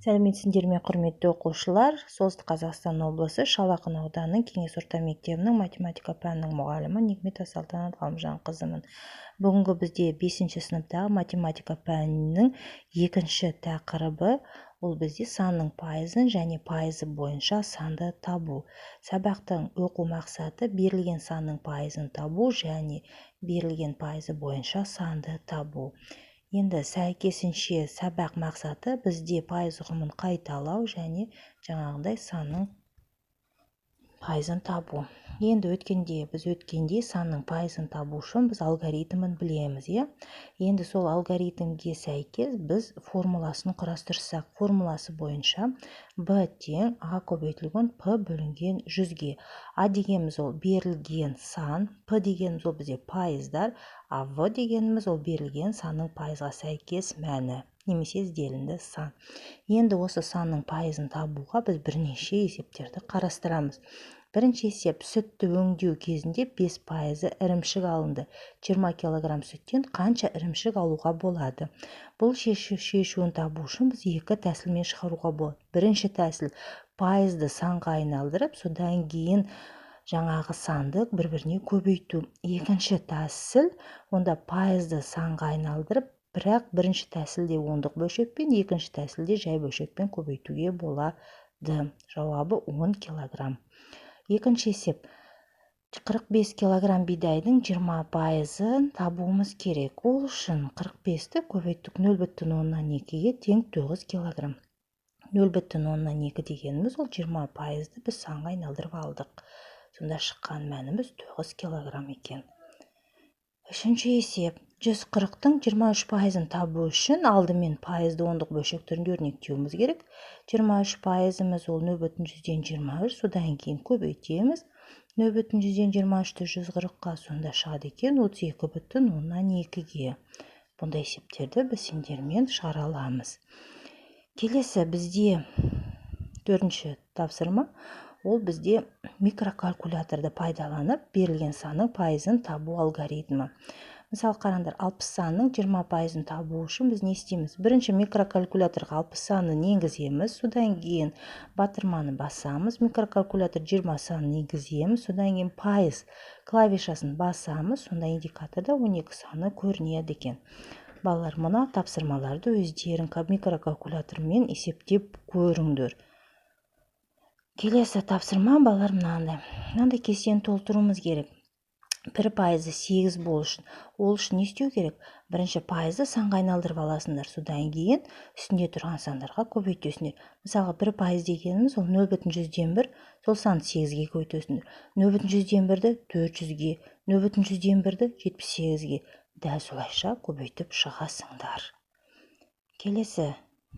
Сәлеметсіңдер ме, құрметті оқушылар! Солтүстік Қазақстан облысы, Шал ақын ауданының Кеңес орта мектебінің математика пәнінің мұғалімі Нигметова Салтанат Ғалымжанқызымын. Бүгінгі бізде бесінші сыныптағы математика пәнінің екінші тақырыбы, ол бізде санның пайызын және пайызы бойынша санды табу. Сабақтың оқу мақсаты: берілген санның пайызын табу және берілген пайызы бойынша санды табу. Енді сәйкесінше, сабақ мақсаты бізде пайыз ұғымын қайталау және жаңағындай санның пайызын табу. Енді өткенде біз өткенде санның пайызын табу үшін біз алгоритмін білеміз, иә. Енді сол алгоритмге сәйкес біз формуласын құрастырсақ, формуласы бойынша б тең а көбейтілген п бөлінген 100-ге. А дегеніміз ол берілген сан, п дегеніміз ол бізде пайыздар, а в дегеніміз ол берілген санның пайызға сәйкес мәні немесе ізделінді сан. Енді осы санның пайызын табуға біз бірнеше есептерді қарастырамыз. Бірінші есеп: сүтті өңдеу кезінде 5 пайызы ірімшік алынды. 20 килограмм сүттен қанша ірімшік алуға болады? Бұл шешуін табу үшін біз екі тәсілмен шығаруға болады. Бірінші тәсіл: пайызды санға айналдырып, содан кейін жаңағы санды бір біріне көбейту. Екінші тәсіл: онда пайызды санға айналдырып, бірақ бірінші тәсілде ондық бөлшекпен, екінші тәсілде жай бөлшекпен көбейтуге болады. Жауабы 10 килограмм. Екінші есеп: 45 килограмм бидайдың 20 пайызын табуымыз керек. Ол үшін 45-ті көбейттік 0,2-ге, тең 9 килограмм. 0,2 дегеніміз ол 20 пайызды біз санға айналдырып алдық. Сонда шыққан мәніміз 9 килограмм екен. Үшінші есеп: 140-тың 23 пайызын табу үшін алдымен пайызды ондық бөлшек түрінде өрнектеуіміз керек. 23 пайызымыз ол 0,23. Содан кейін көбейтеміз 0,23-ті 140-қа, сонда шығады екен 32,2-ге. Бұндай есептерді біз сендермен шығара аламыз. Келесі бізде төртінші тапсырма, ол бізде микрокалькуляторды пайдаланып, берілген санның пайызын табу алгоритмі. Мысалы, қараңдар, 60 санның 20 пайызын табу үшін біз не істейміз? Бірінші микрокалькуляторға 60 санын енгіземіз, содан кейін батырманы басамыз, микрокалькулятор 20 санын енгіземіз, содан кейін пайыз клавишасын басамыз. Сонда индикаторда 12 саны көрінеді екен. Балалар, мына тапсырмаларды өздерің микрокалькулятормен есептеп көріңдер. Келесі тапсырма, балалар, мынандай. Мынандай кестені толтыруымыз керек. 1 пайызы 8 болу үшін, ол үшін не істеу керек? Бірінші пайызды санға айналдырып аласыңдар, содан кейін үстінде тұрған сандарға көбейтесіңдер. Мысалға, 1% дегеніміз ол 0,1, сол санды сегізге көбейтесіңдер. 0,1-ді 400-ге, 0,1-ді 78-ге, дәл солайша көбейтіп шығасыңдар. Келесі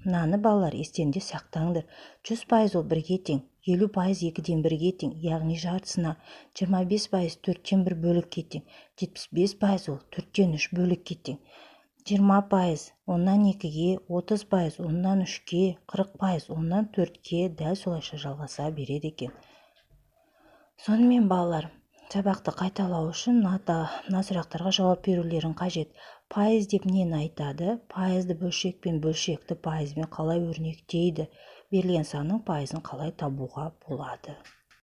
мынаны, балалар, естеріңде сақтаңдар: 100% ол бірге тең, 50% екіден бірге тең, яғни жартысына, 25% төрттен бір бөлікке тең, 75% ол төрттен үш бөлікке тең, 20% оннан екіге, 30% оннан үшке, 40% оннан төртке, дәл солайша жалғаса береді екен. Сонымен, балалар, сабақты қайталау үшін мына сұрақтарға жауап берулерің қажет. Пайыз деп нені айтады? Пайызды бөлшек пен бөлшекті пайызбен қалай өрнектейді? Берілген санның пайызын қалай табуға болады?